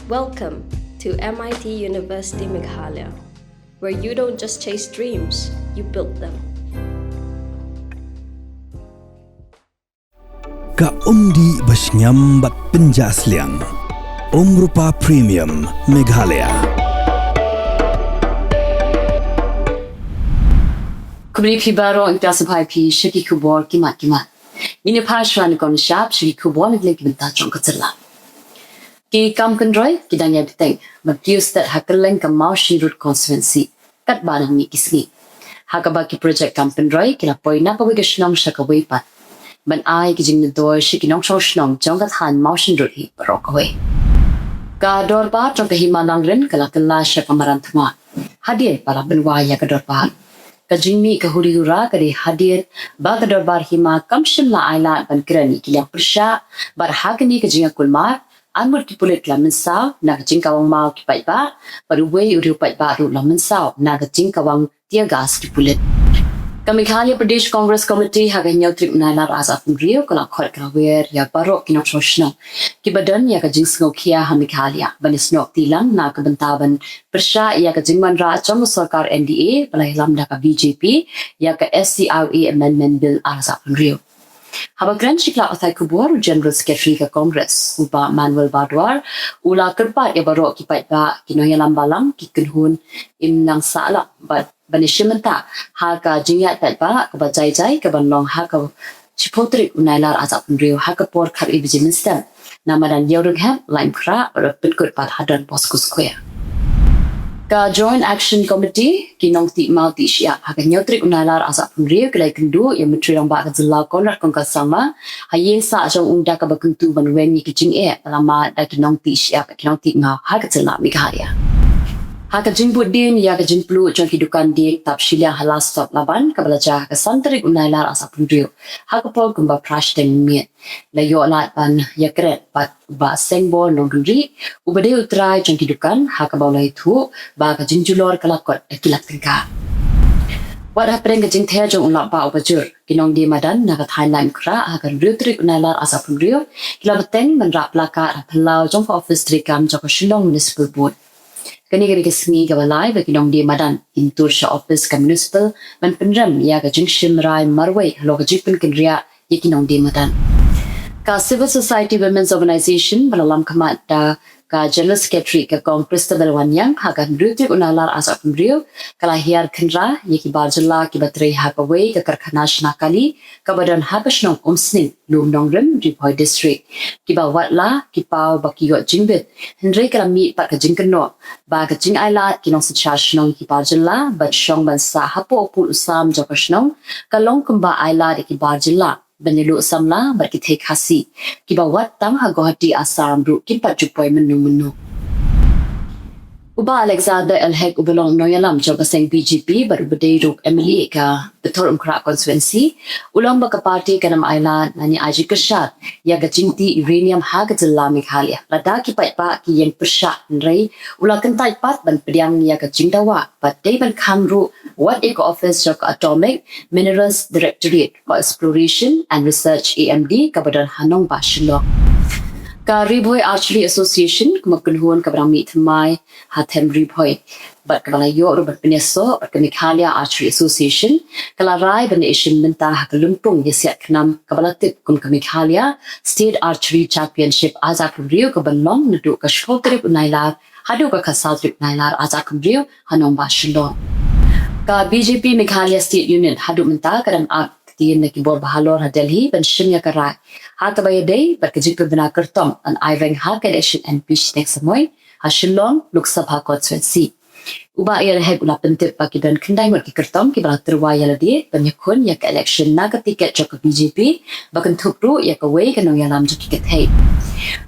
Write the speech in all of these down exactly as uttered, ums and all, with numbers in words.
Welcome to M I T University Meghalaya, where you don't just chase dreams, you build them. Ka umdih ba shngiam bad pynjah sliang. Umrupa Premium Meghalaya. Khublei phi baroh, ngi pdiang sngewbha ïa phi sha ki khubor ki mat ki mat. Ngin ïa phai shuwa na ka shap sha ki khubor na ki bynta jong ka jylla. Ki kam pynroi ki dang ïai bteng ban kiew stet ha kylleng ka Mawshynrut constituency katba na mih ki sngi, ha kaba ki projek kam pynroi ki la poi na kawei ka shnong sha kawei pat ban ai ki jingmyntoi sha ki nongshong shnong jong ka thaiñ Mawshynrut hi baroh kawei. Ka dorbar jong ka Hima Langrin ka la kylla sha ka Maran Thma hadien ba la pynwai ïa ka dorbar. Ka jingmih ka huri hura ka dei hadien ba ka dorbar hima kam shym la ailad ban kren ïa ki liang pyrshah bad ha kane ka jingïakulmar, arngut ki pulit ki la mynsaw na ka jingkawang maw ki paidbah bad uwei u riew paidbah ruh la mynsaw na ka jingkawang tear gas ki pulit. Ka Meghalaya Pradesh Congress Committee ha ka hynñiew tarik u Nailar arhajar arphew hynriew ka la khot ka la wer ïa baroh ki nongshong shnong kiba don ïa ka jingsngewkhia ha Meghalaya ban ïasnoh kti lang na ka bynta ban pyrshah ïa ka jingwanrah jong ka sorkar N D A ba la ïalam da ka B J P ïa ka S C R A Amendment Bill arhajar arphew hynriew. Haba kren sha ki lad pathai khubor, u General Secretary ka Congress, u Bah Manuel Badwar, u la kyrpad ïa baroh ki paidbah, ki nongïalam balang, ki kynhun im nang sah lang bad ban ïashim bynta ha ka jingïaid paidbah kaba jai jai kaban long ha ka shiphew tarik u Nailar arhajar arphew hynriew ha ka por khatar baje mynstep na madan Ïewrynghep, Laitumkhrah bad pynkut pat ha Don Bosco Square. Ka Joint Action Committee, ki nongtih maw tih shyiap, ha ka hynñiew tarik u Nailar arhajar arphew hynriew ki la ïakynduh ïa u Myntri Rangbah ka jylla Conrad Kongkal Sangma ha ïing sah jong u da kaba kyntu ban weng ïa ki jingeh ba la mad da ki nongtih shyiap, ki nongtih maw ha ka jylla Meghalaya. Ha ka jingbud dien ïa ka jingpluh jong ki dukan dieng tap shiliang ha Last Stop Laban kaba la jia ha ka san tarik u Nailar arhajar arphew hynriew ha ka por kumba phra shiteng mynmiet, la ïoh lad ban ïakren bad u Bah Sengbor Nongkynrih uba dei u trai jong ki dukan ha kaba u la ïathuh ba ka jingjulor ka la kot da ki lak tyngka. Wat hapdeng ka jingther jong u lapbah uba jur, ki nongdie madan na ka thaiñ Laitumkhrah ha ka hynriew tarik u Nailar arhajar arphew hynriew ki la bteng ban rah placard ha phyllaw jong ka ophis treikam jong ka Shillong Municipal Board. Kane ka dei ka sngi kaba lai ba ki nongdie madan kin tur sha ophis ka Municipal ban pynrem ïa ka jingshim rai marwei halor ka jingpynkynriah ïa ki nongdie madan. Ka Civil Society Women's Organization ba la lam khmat da ka General Secretary ka Kong Christabel Wanniang ha ka hynriew tarik u Nailar arhajar arphew hynriew ka la hiar khynra ïa ki bar jylla kiba trei ha kawei ka karkhana shna kali kaba don ha ka shnong Umsning, Lumnongrim, Ri Bhoi District, kiba watla ki paw ba ki ïoh jingbit, hynrei ka la mih pat ka jingkynnoh ba ka jingailad ki nongsynshar shnong ïa ki bar jylla ban shong ban sah hapoh u pud u sam jong ka shnong ka long kumba ailad ïa ki bar jylla ban ïaluh samla bad ki thei Khasi kiba wat tang ha Guwahati, Assam ruh kim pat ju poi mynno mynno. U Bah Alexander L Hek uba long nongïalam jong ka seng B J P bad uba dei ruh M L A ka Pyrthor Umkhrah constituency u ong ba ka party kan ym ailad lane ai jingkyrshan ïa ka jingtih uranium ha ka jylla Meghalaya lada ki paidbah ki ïeng pyrshah, hynrei u la kyntait pat ban pdiang ïa ka jingdawa bad dei ban khang ruh wat ïa ka ophis jong ka Atomic Minerals Directorate for Exploration and Research, A M D, kaba don ha nongbah Shillong. Ka Ri Bhoi Archery Association, ka kynhun kaba dang mih thymmai ha them Ri Bhoi bad kaba la ïoh ruh ban pynïasoh bad ka Meghalaya Archery Association, ka la rai ban ïashim bynta ha ka lympung ïasiat khnam kaba la tip kum ka Meghalaya State Archery Championship arhajar arphew hynriew kaban long naduh ka shiphew tarik u Nailar haduh ka khatsaw tarik u Nailar arhajar arphew hynriew ha nongbah Shillong. Ka B J P Meghalaya State Unit haduh mynta ka dang ap ktien na ki bor ba halor ha Delhi ban shim ïa ka rai ha kaba ïadei bad ka jingpynbna kyrtong ban ai rank ha ka election M P shiteng samoi ha Shillong Lok Sabha constituency. U Bah A L Hek u la pyntip ba ki don khyndai ngut ki kyrtong kiba la tyrwa ïa lade ban ïakhun ïa ka election na ka tiket jong ka B J P, ba kynthup ruh ïa kawei ka nongïalam jong ki kynthei.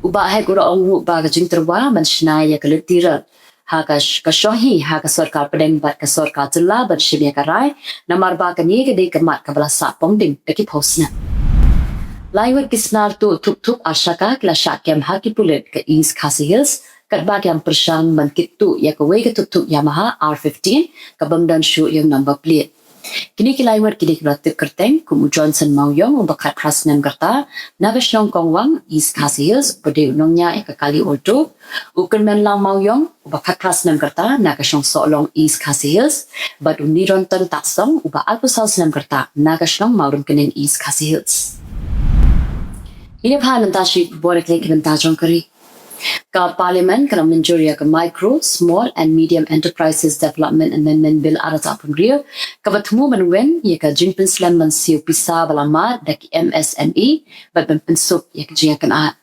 U Bah Hek u la ong ruh ba ka jingtyrwa ban shna ïa ka lynti rel ha ka sh-, ka shohi ha ka sorkar pdeng bad ka sorkar jylla ban shim ïa ka rai, namar ba kane ka dei ka mat kaba la sah pongding da ki phew snem. Lai ngut ki snar tuh thup thup ar shaka ki la shah kem ha ki pulit ka East Khasi Hills katba ki ïam pyrshang ban kit tuh ïa kawei ka thup thup Yamaha R fifteen kabym don shuh ïa u number plate. Kine ki lai ngut ki dei kiba la tip kyrteng kum u Johnson Mawiong uba khatphra snem ka rta na ka shnong Kongwang, East Khasi Hills, uba dei u nongñiah ïa ka kali auto, u Kynmenlang Mawiong uba khatphra snem ka rta na ka shnong Sohlong, East Khasi Hills, bad u Nironton Taksong uba arphew saw snem ka rta na ka shnong Mawryngkneng, East Khasi Hills. Ngin ïa phai mynta sha ki khubor na ki bynta jong ka ri. Ka Parliament ka la mynjur ïa ka Micro, Small and Medium Enterprises Development Amendment Bill ar hajar arphew hynriew, kaba thmu ban wen ïa ka jingpynslem ban siew pisa ba la mad da ki M S M E bad ban pynsuk ïa ka jingïakynad.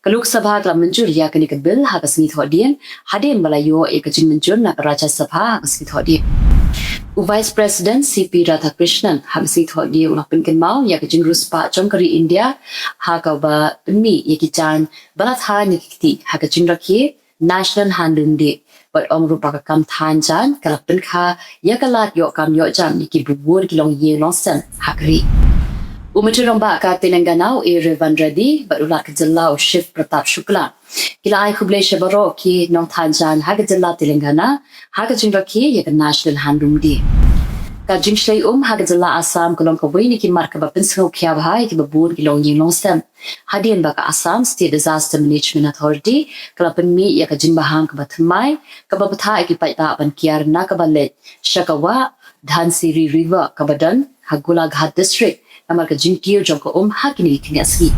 Ka Lok Sabha ka la mynjur ïa kane ka bill ha ka sngi Thohdieng, hadien ba la ïoh ïa ka jingmynjur na ka Rajya Sabha ha ka sngi Thohdieng. U Vice President C P Radhakrishnan ha ka sngi Thohdieng u la pynkynmaw ïa ka jingriewspah jong ka ri India ha kaba pynmih ïa ki jaiñ ba la thaiñ ïa ki kti ha ka jingrakhe National Handloom Day, bad ong ruh ba ka kam thaiñ jaiñ ka la pynkha ïa ka lad ïoh kam ïoh jam ïa kiba bun ki longïing longsem ha ka ri. U Myntri Rangbah ka Telangana u A Revan Reddy bad u Lat ka jylla u Shiv Pratap Shukla ki la ai khublei sha baroh ki nongthaiñ jaiñ ha ka jylla Telangana ha ka jingrakhe ïa ka National Handloom Day. Ka jingshlei um ha ka jylla Assam ka long kawei na ki mat kaba pynsngewkhia bha ïa kiba bun ki longïing longsem, hadien ba ka Assam State Disaster Management Authority ka la pynmih ïa ka jingbaham kaba thymmai kaba bthah ïa ki paidbah ban kiar na kaba leit sha ka wah Dhansiri River kaba don ha Golaghat District namar ka jingkiew jong ka um ha kine ki khyndiat sngi.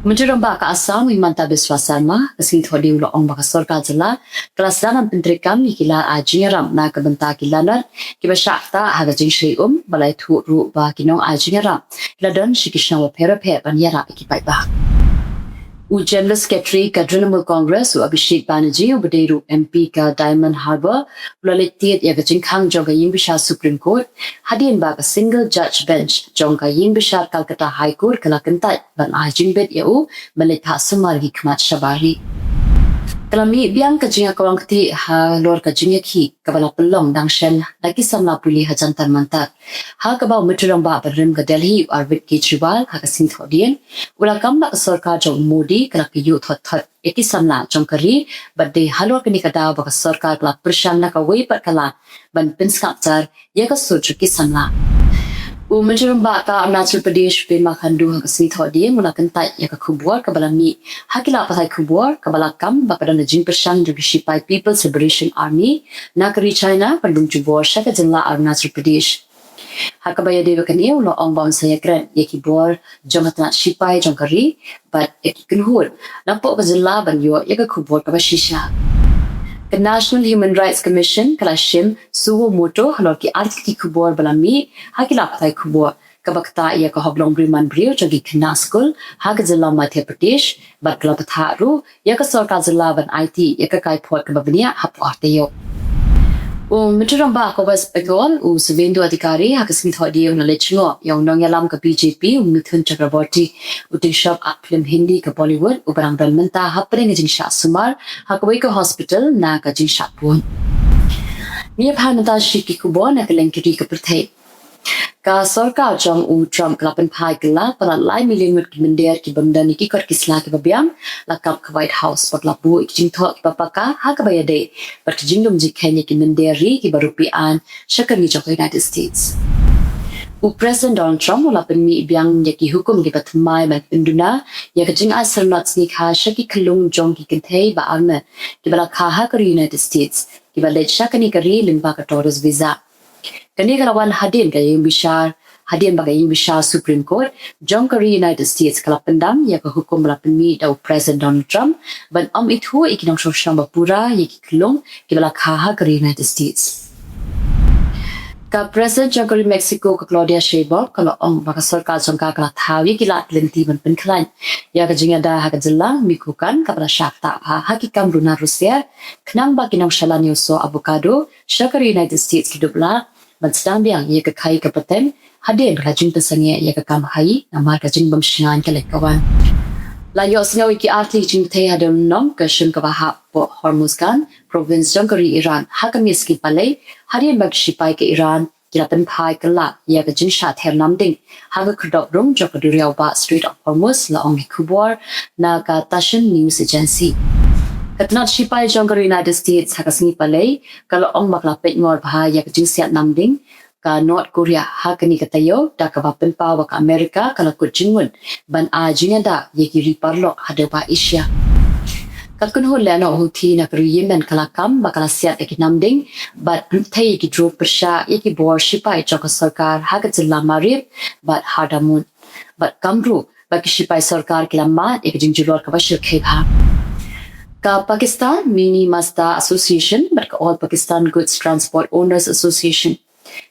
U Myntri Rangbah ka Assam u Himanta Biswa Sarma ha ka sngi Thohdieng u la ong ba ka sorkar jylla ka la sdang ban pyntreikam ïa ki lad ai jingïarap na ka bynta ki lanot kiba shah ktah ha ka jingshlei um, ba la ïathuh ruh ba ki nongai jingïarap ki la don sha ki shnong bapher bapher ban ïarap ïa ki paidbah. U General Secretary ka Trinamool Congress u Abhishek Banerjee uba dei ruh M P ka Diamond Harbour u la leit tied ïa ka jingkhang jong ka ïingbishar Supreme Court hadien ba ka Single Judge Bench jong ka ïingbishar Calcutta High Court ka la kyntait ban ai jingbit ïa u ban leit phah sumar ïa ki khmat shabar ri. Ka la mih biang ka jingïakawang kti halor ka jingïakhih kaba la pynlong dang shen da ki samla pule ha Jantar Mantar, ha kaba u Myntri Rangbah barim ka Delhi u Arvind Kejriwal ha ka sngi Thohdieng u la kam ba ka sorkar jong u Modi ka la kyiuh thot thot ïa ki samla jong ka ri, bad dei halor kane ka daw ba ka sorkar ka la pyrshang na kawei pat ka lad ban pynsngap jar ïa ka sur jong ki samla. U Myntri Rangbah ka Arunachal Pradesh Pema Khandu ha ka sngi Thohdieng u la kyntait ïa ka khubor kaba la mih ha ki lad pathai khubor kaba la kam ba ka don ka jingpyrshang jong ki shipai People's Liberation Army na ka ri China ban lum jubor sha ka jylla Arunachal Pradesh. Ha kaba ïadei bad kane u la ong ba un sa ïakren ïa ki bor jong ka tnat shipai jong ka ri bad ïa ki kynhun napoh ka jylla ban ïoh ïa ka khubor kaba shisha. Ka National Human Rights Commission ka la shim suo motu halor ki article ki khubor ba la mih ha ki lad pathai khubor kaba ktah ïa ka hok longbriew manbriew jong ki khynnah skul ha ka jylla Madhya Pradesh, bad ka la bthah ruh ïa ka sorkar jylla ban aiti ïa ka kaiphod kaba bniah hapoh ar taïew. U Myntri Rangbah ka West Bengal u Suvendu Adhikari ha ka sngi Thohdieng u la leit jngoh ïa u nongïalam ka B J P u Mithun Chakraborty, u tyngshop act film Hindi ka Bollywood uba dang don mynta hapdeng ka jingshah sumar ha kawei ka hospital na ka jingshah bun. Ngin ïa phai mynta sha ki khubor na kylleng ki ri ka pyrthei. Ka sorkar jong u Trump ka la pynphai kylla palat lai million ngut ki mynder ki bym don ïa ki kot ki sla kiba biang, la kap ka White House bad la buh ïa ki jingthoh kiba paka ha kaba ïadei bad ki jinglum jingkheiñ ïa ki mynder ri kiba ruh pyrshah sha ka ri jong ka United States. U President Donald Trump u la pynmih biang ïa ki hukum kiba thymmai ban pynduna ïa ka jingai syrnod sngikha sha ki khyllung jong ki kynthei ba arngut kiba la kha ha ka ri United States kiba leit sha kane ka ri lyngba ka tourist visa. Kane ka la wan hadien ka ïingbishar, hadien ba ka ïingbishar Supreme Court jong ka ri United States ka la pyndam ïa ka hukum ba la pynmih da u President Donald Trump ban ym ithuh ïa ki nongshong shnong ba pura ïa ki khyllung kiba la kha ha ka ri United States. Ka President jong ka ri Mexico ka Claudia Sheinbaum ka la ong ba ka sorkar jong ka ka la thaw ïa ki lad lynti ban pynkhlaiñ ïa ka jingïada ha ka jylla Michoacan kaba la shah ktah bha ha ki kam runar rusiar, khnang ba ki nongshalan ïa u soh avocado sha ka ri United States ki dup lah ban sdang biang ïa ka khaïi ka pateng hadien ka jingpynsangeh ïa ka kam haïi namar ka jingbymshngaiñ ka leit ka wan. La ïohsngew ïa ki artylli ki jingpyrthei hadien u nong ka shim kaba hap hapoh Hormuz Khan, province jong ka ri Iran ha ka miet sngi Palei, hadien ba ki shipai ka Iran ki la pynphai kylla ïa ka jingshah ther namding ha ka khyrdop rung jong ka duriaw bah Strait of Hormuz, la ong ki khubor na ka Tasnim News Agency. Ka tnat shipai jong ka ri United States ha ka sngi Palei ka la ong ba ka la peit ngor bha ïa ka jingsiat namding ka North Korea ha kane ka taïew, da kaba pynpaw ba ka Amerika ka la kut jingmut ban ai jingïada ïa ki ri paralok ha dewbah Asia. Ka kynhun lehnoh Houthi na ka ri Yemen ka la kam ba ka la siat ïa ki namding bad pynthei ïa ki drone pyrshah ïa ki bor shipai jong ka sorkar ha ka jylla Marib bad Hadamut. Bad kam ruh ba ki shipai sorkar ki la mad ïa ka jingjulor kaba shyrkhei bha. Ka Pakistan Mini Mazda Association bad ka All Pakistan Goods Transport Owners Association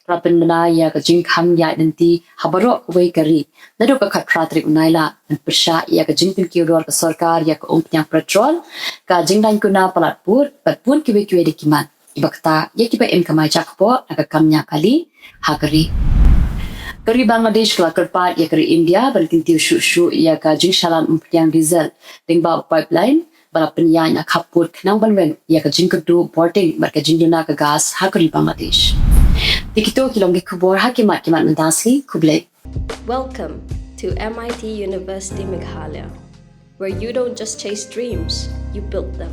ka la pynbna ïa ka jingkhang ïaid lynti ha baroh kawei ka ri naduh ka khatphra tarik u Nailar, ban pyrshah ïa ka jingpynkiew dor ka sorkar ïa ka umphniang petrol, ka jingdaiñkuna palat pud bad bun kiwei kiwei de ki mat, kiba ktah ïa kiba im kamai jakpoh na ka kam ñiah kali ha ka ri. Ka ri Bangladesh ka la kyrpad ïa ka ri India ban kyntiew shuh shuh ïa ka jingshalan umphniang diesel lyngba u pipeline ba la pynïaid na khappud khnang ban weng ïa ka jingkyrduh bording bad ka jingduna ka gas ha ka ri Bangladesh. Te kito ki long ki khubor ha ki mat ki mat mynta sngi. Khublei. Welcome to M I T University Meghalaya, where you don't just chase dreams, you build them.